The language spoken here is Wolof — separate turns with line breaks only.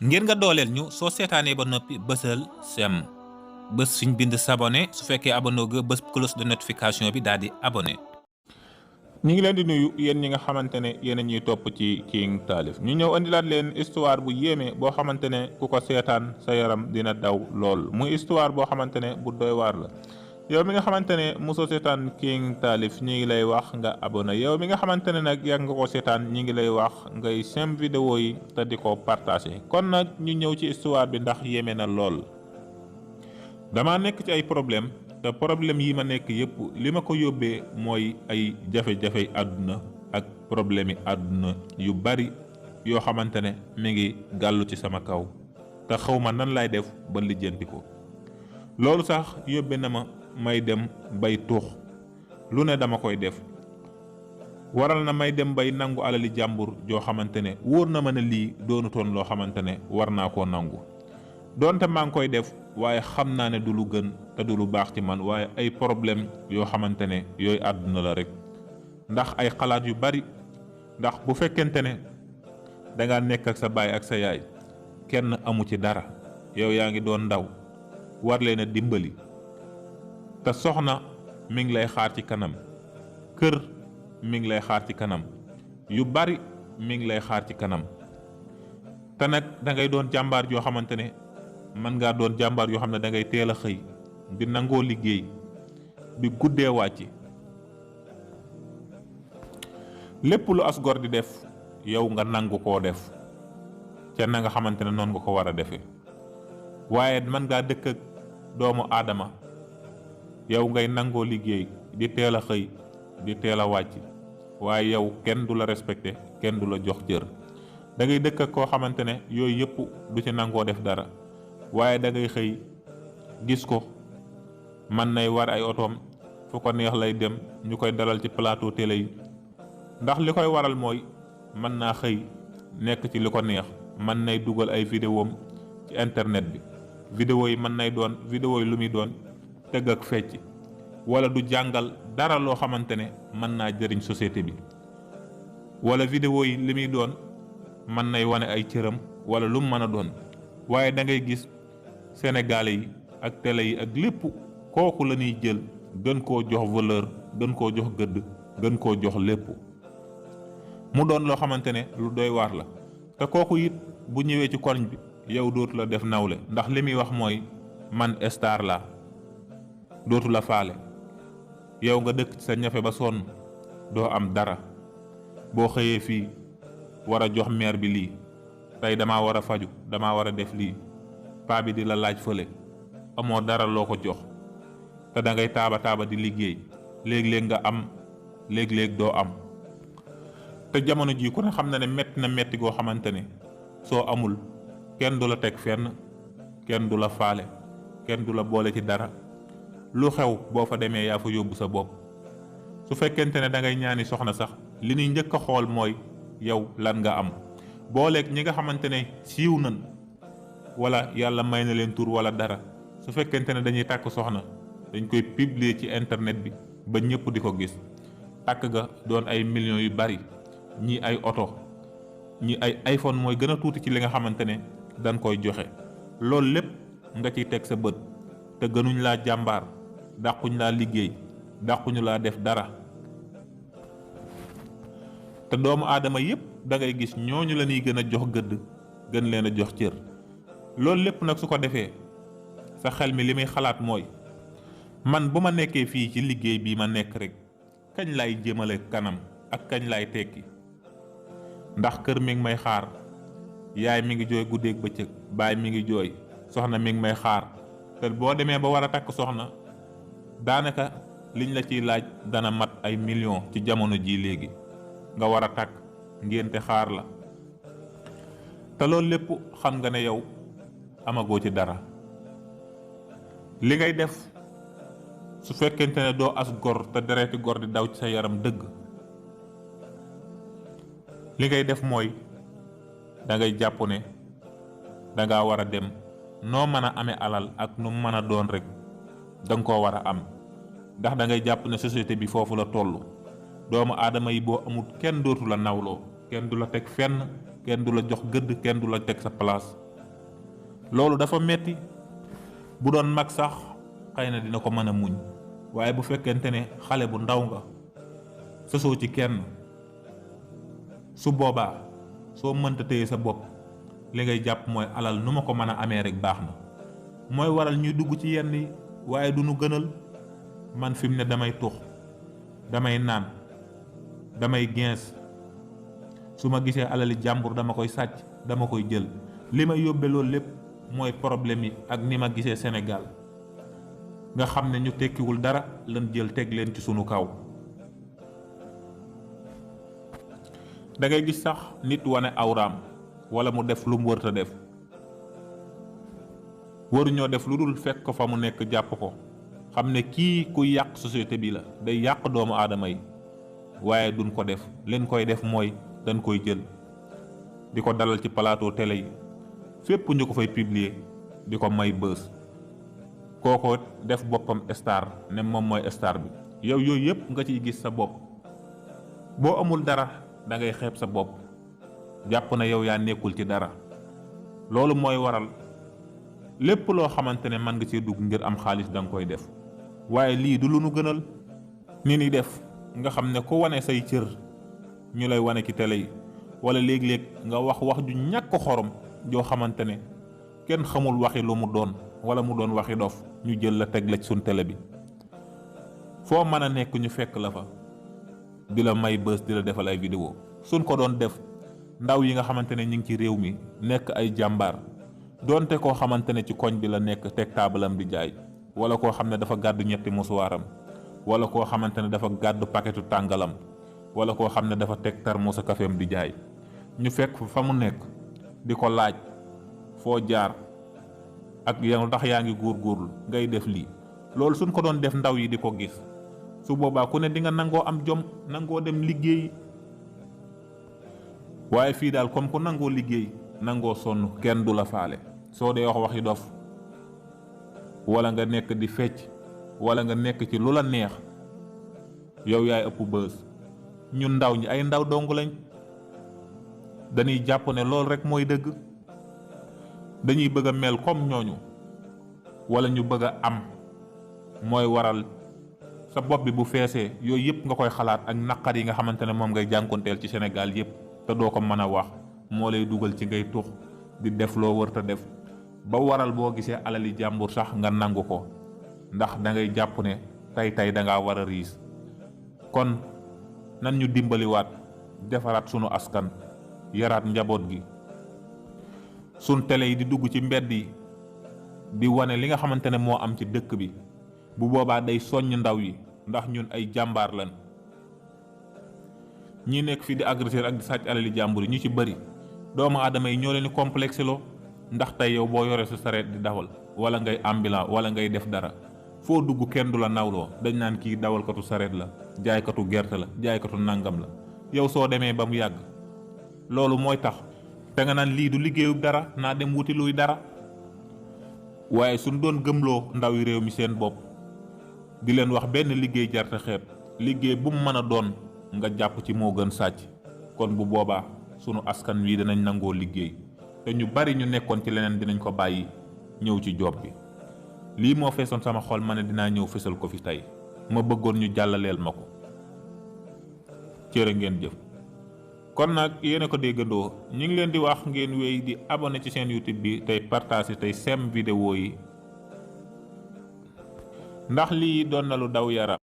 ngir nga dooleel ñu soo seetaanee ba noppi bësal sem bës fiñ bind s'abonné su fekkee abonné ga bës cloche de notification bi daal di abonné.
ñi ngi leen di nuyu yéen ñi nga xamante ne yéen a ñuy topp ci King Taalif ñu ñëw andilaat leen histoire bu yéeme boo xamante ne ku ko seetaan sa yaram dina daw lool muy histoire boo xamante ne bu doy waar la. yow mi nga xamante ne mosoo seetaan King Taalif ñi ngi lay wax nga abonné yow mi nga xamante ne nag yàgg nga ko seetaan ñi ngi lay wax ngay sem vidéo yi te di ko partagé. kon nag ñu ñëw ci histoire bi ndax yéeme na lool. dama nekk ci ay problème te problème yi ma nekk yépp li ma ko yóbbee mooy ay jafe-jafe àdduna ak problème yi àdduna yu bari yoo xamante ne mi ngi gàllu ci sama kaw te xawma nan lay def ba lijjanti ko. loolu sax yóbbe na ma may dem bay tuux lu ne dama koy def waral na may dem bay nangu alali jàmbur joo xamante ne wóor na ma ne lii doonutoon loo xamante ne war naa koo nangu doonte maa ngi koy def waaye xam naa ne du lu gën te du lu baax ci man waaye ay problème yoo xamante ne yooyu àdduna la rek ndax ay xalaat yu bari ndax bu fekkente ne danga nekk ak sa baay ak sa yaay kenn amu ci dara yow yaa ngi doon ndaw war leen a dimbali te soxna mi ngi lay xaar ci kanam kër mi ngi lay xaar ci kanam yu bari mi ngi lay xaar ci kanam te nag dangay doon jàmbaar yoo xamante ne mën ngaa doon jàmbaar yoo xam ne dangay teel a xëy di nangoo liggéey di guddee wàcc lépp lu as gor di def yow nga nangu koo def ca na nga xamante ne noonu nga ko war a defee waaye mën ngaa dëkk ak doomu aadama yow ngay nangoo liggéey di teel a xëy di teel a wàcc waaye yow kenn du la respecté kenn du la jox cër da ngay dëkk ak koo xamante ne yooyu yëpp du ci nangoo def dara waaye da ngay xëy gis ko man nay war ay otoom fu ko neex lay dem ñu koy dalal ci plateau télé yi ndax li koy waral mooy mën naa xëy nekk ci li ko neex mën nay dugal ay vidéom ci internet bi vidéo yi mën nay doon vidéo yi lu muy doon tëgg ak fecc wala du jàngal dara loo xamante ne mën naa jëriñ société bi wala vidéo yi li muy doon mën nay wane ay cëram wala lu mu mën a doon waaye da ngay gis sénégalais yi ak télé yi ak lépp kooku la ñuy jël gën koo jox valeur gën koo jox gëdd gën koo jox lépp mu doon loo xamante ne lu doy waar la te kooku it bu ñëwee ci koñ bi yow dootu la def nawle ndax li muy wax mooy man star la dootu la faale yow nga dëkk ci sa ñafe ba sonn doo am dara boo xëyee fii war a jox maire bi lii tey damaa war a faju damaa war a def lii paa bi di la laaj fële amoo dara loo ko jox te da ngay taaba di liggéey léeg-léeg nga am léeg-léeg doo am te jamono ji ku ne xam na ne metti na metti goo xamante ne soo amul kenn du la teg fenn kenn du la faale kenn du la boole ci dara lu xew boo fa demee yaa fa yóbbu sa bopp su fekkente ne da ngay ñaani soxna sax li ñuy njëkk a xool mooy yow lan nga am booleeg ñi nga xamante ne siiw nan wala yàlla may na leen tur wala dara su fekkente ne dañuy tàkk soxna dañ koy publier ci internet bi ba ñëpp di ko gis tàkk ga doon ay millions yu bari ñi ay oto ñi ay iPhone mooy gën a tuuti ci li nga xamante ne dañ koy joxe loolu lépp nga ciy teg sa bët te gënuñ laa jàmbaar dàquñ laa liggéey dàquñu laa def dara te doomu aadama yépp da ngay gis ñooñu la ñuy gën a jox gëdd gën leen a jox cër loolu lépp nag su ko defee sa xel mi li muy xalaat mooy man bu ma nekkee fii ci liggéey bii ma nekk rek kañ lay jëmale kanam ak kañ lay tekki ndax kër mi ngi may xaar yaay mi ngi jooy guddeeg bëccëg baay mi ngi jooy soxna mi ngi may xaar te boo demee ba war a takk soxna daanaka liñ la ciy laaj dana mat ay millions ci jamono jii léegi nga war a takk ngénte xaar la te loolu lépp xam nga ne yow amagoo ci dara li ngay def su fekkente ne doo as gor te dereeti gor di daw ci sa yaram dëgg li ngay def mooy da ngay jàpp ne danga war a dem noo mën a amee alal ak nu mën a doon rek danga koo war a am ndax da ngay jàpp ne société bi foofu la toll doomu aadama yi boo amul kenn dootu la nawloo kenn du la teg fenn kenn du la jox gëdd kenn du la teg sa place loolu dafa metti. Bu doon mag sax xëy na dina ko mën a muñ, waaye bu fekkente ne xale bu ndaw nga sosoo ci kenn, su boobaa soo mënta téye sa bopp li ngay jàpp mooy alal nu ma ko mën a amee rek baax na. mooy waral ñuy dugg ci yenn yi, waaye du nu gënal. man fi mu ne damay tux, damay naan, damay gens, su ma gisee alali jàmbur dama koy sàcc, dama koy jël. li may yóbbe loolu lépp mooy problème yi ak ni ma gisee Sénégal nga xam ne ñu tekkiwul dara lan jël teg leen ci sunu kaw. da ngay gis sax nit wane awraam wala mu def lu mu wërta def, waruñoo def lu dul fekk ko fa mu nekk jàpp ko, xam ne kii kuy yàq société bi la, day yàq doomu aadama yi, waaye duñ ko def. leen koy def mooy dañ koy jël di ko dalal ci plateau télé yi, fépp ñu ko fay publier di ko may bës. kooko def boppam star ne moom mooy star bi. yow yooyu yëpp nga ciy gis sa bopp. boo amul dara da ngay xeeb sa bopp, jàpp na yow yaa nekkul ci dara. loolu mooy waral lépp loo xamante ne mën nga cee dugg ngir am xaalis da nga koy def, waaye lii du lu nu gënal. ni ni def nga xam ne ku wane say cër ñu lay wane ci télé yi, wala léeg-léeg nga wax wax ju ñàkk xorom joo xamante ne kenn xamul waxi lu mu doon, wala mu doon waxi dof, ñu jël la teg la ci suñ télé bi. foo mën a nekk ñu fekk la fa di la may bës, di la defal ay vidéo. suñ ko doon def ndaw yi nga xamante ne ñi ngi ci réew mi nekk ay jàmbaar, doonte koo xamante ne ci koñ bi la nekk teg taabalam di jaay, wala koo xam ne dafa gàddu ñetti musuwaaram, wala koo xamante ne dafa gàddu paquetu tàngalam, wala koo xam ne dafa teg tarmusa kafeem di jaay, ñu fekk fa mu nekk di ko laaj foo jaar ak yow ndax yaa ngi góorgóorlu ngay def lii. loolu suñ ko doon def ndaw yi di ko gis, su boobaa ku ne di nga nangoo am jom, nangoo dem liggéey. waaye fii daal comme ku nangoo liggéey, nangoo sonn, kenn du la faale. soo dee wax waxi dof, wala nga nekk di fecc, wala nga nekk ci lu la neex, yow yaay ëpp bës. ñun ndaw ñi ay ndaw dong lañ, dañuy jàpp ne loolu rek mooy dëgg. dañuy bëgg a mel comme ñooñu, wala ñu bëgg a am. mooy waral sa bopp bi bu feesee yooyu yëpp nga koy xalaat, ak naqar yi nga xamante ne moom ngay jànkonteel ci Sénégal yëpp, te doo ko mën a wax, moo lay dugal ci ngay tux di def loo wërta def, ba waral boo gisee alali jàmbur sax nga nangu ko, ndax da ngay jàpp ne tey da ngaa war a riis. kon nan ñu dimbaliwaat, defaraat sunu askan, yaraat njaboot gi. sun télé yi di dugg ci mbedd yi di wane li nga xamante ne moo am ci dëkk bi, bu boobaa day soññ ndaw yi, ndax ñun ay jàmbaar lan. ñi nekk fii di agresseur ak di sàcc alali jàmbur yi ñu ci bëri doomu aadama yi ñoo leen di complexe loo. ndax tey yow boo yoree sa sareet di dawal, wala ngay ambulant, wala ngay def dara, foo dugg kenn du la nawloo. dañ naan kii dawalkatu sareet la, jaaykatu gerte la, jaaykatu nangam la. yow soo demee ba mu yàgg, loolu mooy tax te nga naan lii du liggéeyu dara, naa dem wuti luy dara. waaye suñ doon gëmloo ndaw yi réew mi seen bopp, di leen wax benn liggéey jarte xeeb, liggéey bu mu mën a doon nga jàpp ci moo gën sàcc, kon bu boobaa sunu askan wi dinañ nangoo liggéey, te ñu bari ñu nekkoon ci leneen dinañ ko bàyyi ñëw ci job bi. lii moo feesoon sama xol, ma ne dinaa ñëw fësal ko fi tey, ma bëggoon ñu jàllaleel ma ko. cërë ngeen jëf. kon nag yéen a ko déggandoo, ñu ngi leen di wax ngeen wéy di abonné ci seen YouTube bi, tey partager, tey sem vidéo yi, ndax lii doon na lu daw yaram.